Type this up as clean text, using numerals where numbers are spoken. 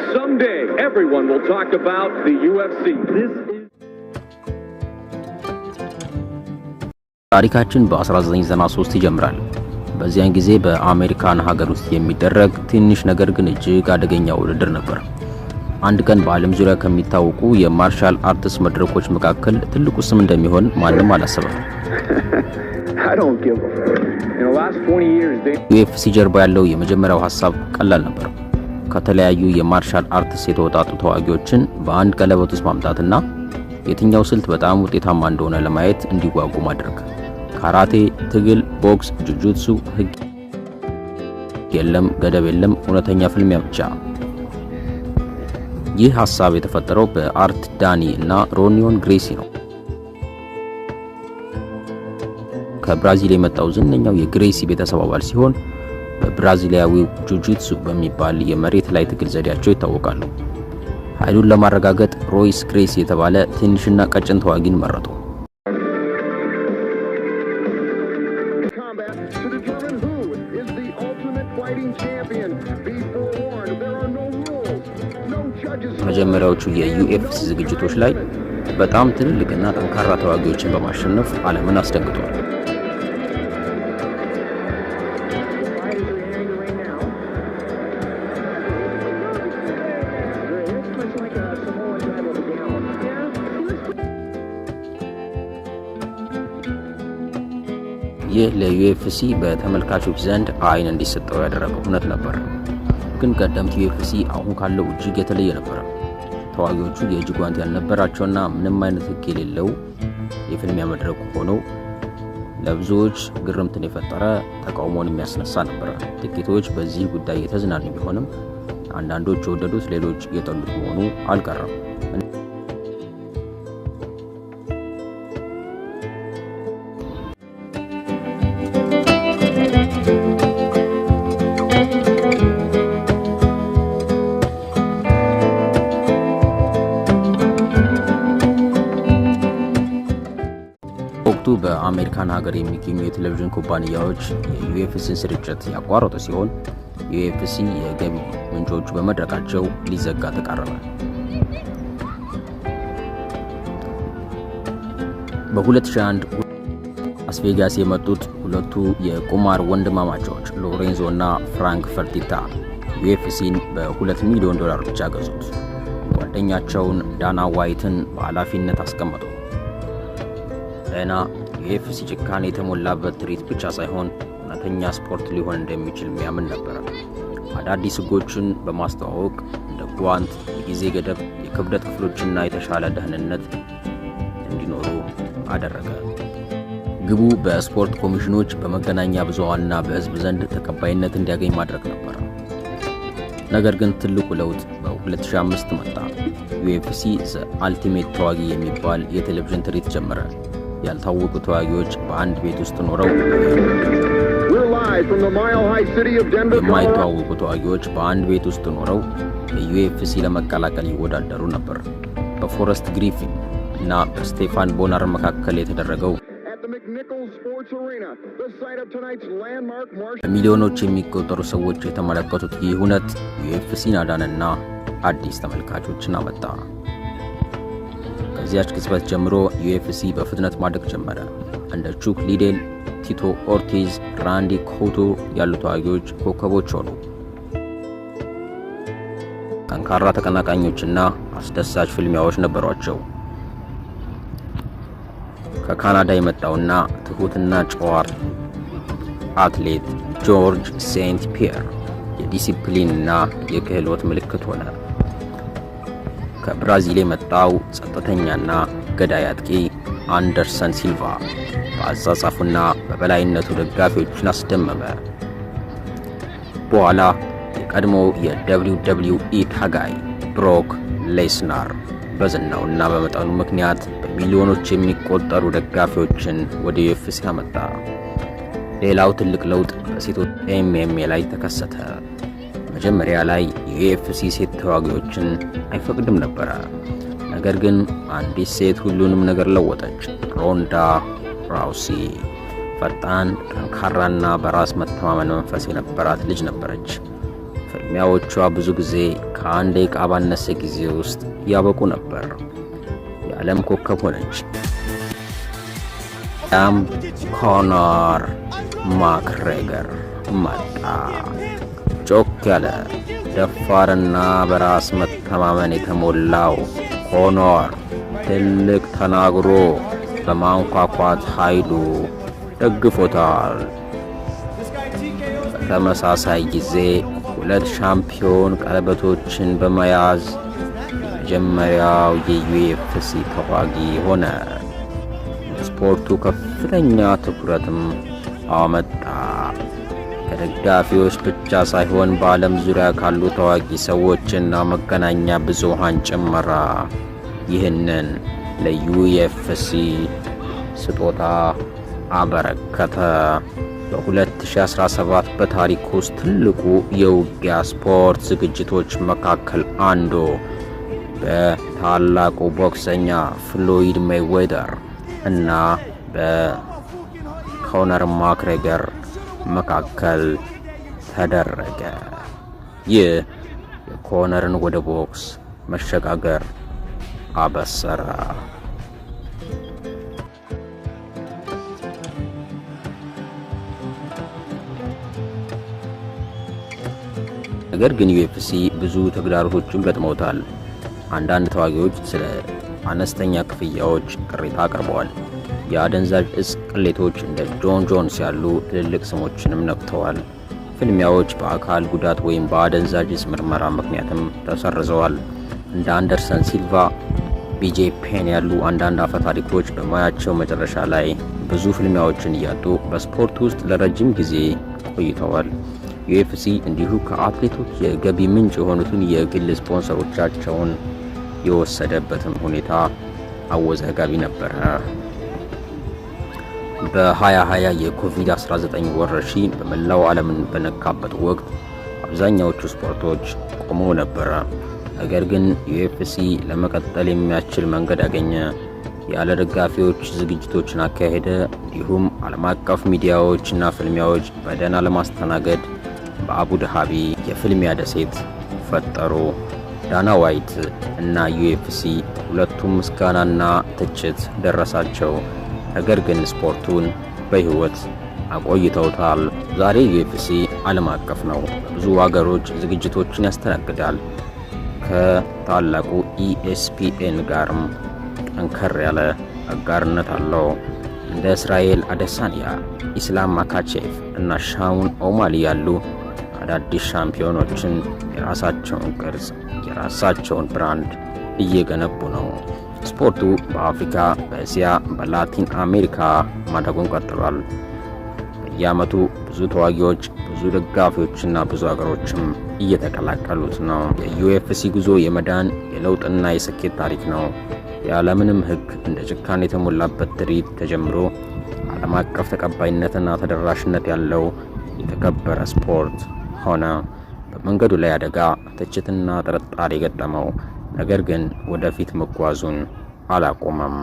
Someday, everyone will talk about the UFC. This is ታሪካችን በ1993 ይጀምራል። በዚያን ጊዜ በአሜሪካን ሀገር ውስጥ የሚደረግ ትንሽ ነገር ግን እጅግ አደገኛ ውድድር ነበር። አንድ ቀን በዓለም ዙሪያ ከሚታወቁ የ martial arts መድረኮች መካከል ትልቁ ስም እንደሚሆን ማንም አላሰበም። I don't give a. In the last 20 years, they UFC ጀርባ ያለው የመጀመሪያው ሐሳብ ቀላል ነበር። ከተለያዩ የ martial arts የተውጣጡ ተዋጊዎችን በአንድ ቀለበት ውስጥ ማምጣትና የትኛው ስልት በጣም ውጤታማ እንደሆነ ለማየት እንዲዋጉ ማድረግ። ካራቴ፣ ትግል፣ ቦክስ፣ ጁጁትሱ፣ ህግ የለም፣ ገደብ የለም፣ እውነተኛ ፍልሚያ ብቻ። ይህ ሐሳብ የተፈጠረው በአርት ዳኒ እና ሮኒዮን ግሬሲ ነው። ከብራዚል የመጣው ዝነኛው የግሬሲ ቤተሰብ አባል ሲሆን በብራዚሊያዊው ጁጂትሱ በሚባል የመሬት ላይ ትግል ዘዴያቸው ይታወቃሉ። ኃይሉን ለማረጋገጥ ሮይስ ግሬሲ የተባለ ትንሽና ቀጭን ተዋጊን መረጡ። Combat to determine who is the ultimate fighting champion. Be forewarned, there are no rules, no judges. መጀመሪያዎቹ የ UFC ዝግጅቶች ላይ በጣም ትልልቅና ጠንካራ ተዋጊዎችን በማሸነፍ ዓለምን አስደንግጧል። Fighters are entering the ring now. Much like a Samoan tribal gown. Yeah, he was ይህ ለ UFC በተመልካቾች ዘንድ አይን እንዲሰጠው ያደረገው እውነት ነበር። ግን ቀደምት UFC አሁን ካለው እጅግ የተለየ ነበረ። ተዋጊዎቹ የእጅ ጓንት ያልነበራቸውና ምንም አይነት ሕግ የሌለው የፍልሚያ መድረክ ሆነው ለብዙዎች ግርምትን የፈጠረ፣ ተቃውሞን የሚያስነሳ ነበረ። ጥቂቶች በዚህ ጉዳይ የተዝናኑ ቢሆንም አንዳንዶች የወደዱት፣ ሌሎች የጠሉት መሆኑ አልቀረም። ወቅቱ በአሜሪካን ሀገር የሚገኙ የቴሌቪዥን ኩባንያዎች የ UFC ን ስርጭት ያቋረጡ ሲሆን UFC የገቢ ምንጮቹ በመድረቃቸው ሊዘጋ ተቃረበ። በ2001 ላስ ቬጋስ የመጡት ሁለቱ የቁማር ወንድማማቾች ሎሬንዞ እና ፍራንክ ፈርቲታ UFC ን በ2 ሚሊዮን ዶላር ብቻ ገዙት። ጓደኛቸውን ዳና ዋይትን በኃላፊነት አስቀመጡ። ዳና UFC ጭካኔ የተሞላበት ትርኢት ብቻ ሳይሆን እውነተኛ ስፖርት ሊሆን እንደሚችል የሚያምን ነበረ። አዳዲስ ሕጎችን በማስተዋወቅ እንደ ጓንት፣ የጊዜ ገደብ፣ የክብደት ክፍሎችና የተሻለ ደህንነት እንዲኖሩ አደረገ። ግቡ በስፖርት ኮሚሽኖች፣ በመገናኛ ብዙሃንና በሕዝብ ዘንድ ተቀባይነት እንዲያገኝ ማድረግ ነበር። ነገር ግን ትልቁ ለውጥ በ2005 መጣ። UFC The Ultimate ተዋጊ የሚባል የቴሌቪዥን ትርኢት ጀመረ። ያልታወቁ ተዋጊዎች በአንድ ቤት ውስጥ ኖረው We're live from the Mile High City of Denver, Colorado. የማይተዋወቁ ተዋጊዎች በአንድ ቤት ውስጥ ኖረው የ UFC ለመቀላቀል ይወዳደሩ ነበር። በፎረስት ግሪፊን እና በስቴፋን ቦናር መካከል የተደረገው At the McNichols Sports Arena, the site of tonight's landmark martial በሚሊዮኖች የሚቆጠሩ ሰዎች የተመለከቱት ይህ እውነት UFC ን አዳነና አዲስ ተመልካቾችን አመጣ። ከዚያች ቅጽበት ጀምሮ UFC በፍጥነት ማደግ ጀመረ። እንደ ቹክ ሊዴል፣ ቲቶ ኦርቲዝ፣ ራንዲ ኮቱር ያሉ ተዋጊዎች ኮከቦች ሆኑ። ጠንካራ ተቀናቃኞችና አስደሳች ፍልሚያዎች ነበሯቸው። ከካናዳ የመጣውና ትሁትና ጨዋ አትሌት ጆርጅ ሴንት ፒየር የዲሲፕሊንና የክህሎት ምልክት ሆነ። ከብራዚል የመጣው ጸጥተኛና ገዳይ አጥቂ አንደርሰን ሲልቫ በአጻጻፉና በበላይነቱ ደጋፊዎችን አስደመመ። በኋላ የቀድሞው የ WWE ታጋይ ብሮክ ሌስናር በዝናውና በመጠኑ ምክንያት በሚሊዮኖች የሚቆጠሩ ደጋፊዎችን ወደ UFC አመጣ። ሌላው ትልቅ ለውጥ በሴቶች MMA ላይ ተከሰተ። መጀመሪያ ላይ UFC ሴት ተዋጊዎችን አይፈቅድም ነበረ። ነገር ግን አንዲት ሴት ሁሉንም ነገር ለወጠች። ሮንዳ ራውሲ ፈጣን፣ ጠንካራና በራስ መተማመን መንፈስ የነበራት ልጅ ነበረች። ፍልሚያዎቿ ብዙ ጊዜ ከ1 ደቂቃ ባነሰ ጊዜ ውስጥ ያበቁ ነበር። የዓለም ኮከብ ሆነች። ያም ኮኖር ማክግሬገር መጣ። ጮክ ያለ፣ ደፋርና በራስ መተማመን የተሞላው ኮኖር ትልቅ ተናግሮ በማንኳኳት ኃይሉ ደግፎታል። በተመሳሳይ ጊዜ ሁለት ሻምፒዮን ቀለበቶችን በመያዝ የመጀመሪያው የዩኤፍሲ ተዋጊ ሆነ። ለስፖርቱ ከፍተኛ ትኩረትም አመጣ። ከደጋፊዎች ብቻ ሳይሆን በዓለም ዙሪያ ካሉ ታዋቂ ሰዎችና መገናኛ ብዙሃን ጭምር። ይህንን ለዩኤፍሲ ስጦታ አበረከተ። በ2017 በታሪክ ውስጥ ትልቁ የውጊያ ስፖርት ዝግጅቶች መካከል አንዱ በታላቁ ቦክሰኛ ፍሎይድ ሜይዌዘር እና በኮነር ማክግሬገር መካከል ተደረገ። ይህ የኮነርን ወደ ቦክስ መሸጋገር አበሰረ። ነገር ግን ዩኤፍሲ ብዙ ተግዳሮቶችን ገጥመውታል። አንዳንድ ተዋጊዎች ስለ አነስተኛ ክፍያዎች ቅሬታ አቅርበዋል። የአደንዛዥ እጽ ቅሌቶች እንደ ጆን ጆንስ ያሉ ትልልቅ ስሞችንም ነክተዋል። ፍልሚያዎች በአካል ጉዳት ወይም በአደንዛዥ እጽ ምርመራ ምክንያትም ተሰርዘዋል። እንደ አንደርሰን ሲልቫ፣ ቢጄ ፔን ያሉ አንዳንድ አፈ ታሪኮች በሙያቸው መጨረሻ ላይ ብዙ ፍልሚያዎችን እያጡ በስፖርት ውስጥ ለረጅም ጊዜ ቆይተዋል። ዩኤፍሲ እንዲሁ ከአትሌቶች የገቢ ምንጭ የሆኑትን የግል ስፖንሰሮቻቸውን የወሰደበትም ሁኔታ አወዛጋቢ ነበረ። በ2020 የኮቪድ-19 ወረርሽኝ በመላው ዓለምን በነካበት ወቅት አብዛኛዎቹ ስፖርቶች ቆመው ነበረ። ነገር ግን ዩኤፍሲ ለመቀጠል የሚያስችል መንገድ አገኘ። ያለ ደጋፊዎች ዝግጅቶችን አካሄደ። እንዲሁም ዓለም አቀፍ ሚዲያዎች እና ፍልሚያዎች በደህና ለማስተናገድ በአቡዳቢ የፍልሚያ ደሴት ፈጠሩ። ዳና ዋይት እና ዩኤፍሲ ሁለቱም ምስጋናና ትችት ደረሳቸው። ነገር ግን ስፖርቱን በሕይወት አቆይተውታል። ዛሬ ዩኤፍሲ ዓለም አቀፍ ነው። በብዙ አገሮች ዝግጅቶችን ያስተናግዳል። ከታላቁ ኢኤስፒኤን ጋርም ጠንከር ያለ አጋርነት አለው። እንደ እስራኤል አደሳንያ፣ ኢስላም ማካቼቭ እና ሻውን ኦማሊ ያሉ አዳዲስ ሻምፒዮኖችን የራሳቸውን ቅርጽ፣ የራሳቸውን brand እየገነቡ ነው። ስፖርቱ በአፍሪካ፣ በእስያ፣ በላቲን አሜሪካ ማደጉን ቀጥሏል። በየዓመቱ ብዙ ተዋጊዎች፣ ብዙ ደጋፊዎችና ብዙ ሀገሮችም እየተቀላቀሉት ነው። የዩኤፍሲ ጉዞ የመዳን፣ የለውጥና የስኬት ታሪክ ነው። ያለምንም ሕግ እንደ ጭካኔ የተሞላበት ትርኢት ተጀምሮ ዓለም አቀፍ ተቀባይነትና ተደራሽነት ያለው የተከበረ ስፖርት ሆነ። በመንገዱ ላይ አደጋ፣ ትችትና ጥርጣሬ ገጠመው። ነገር ግን ወደፊት መጓዙን አላቆመም።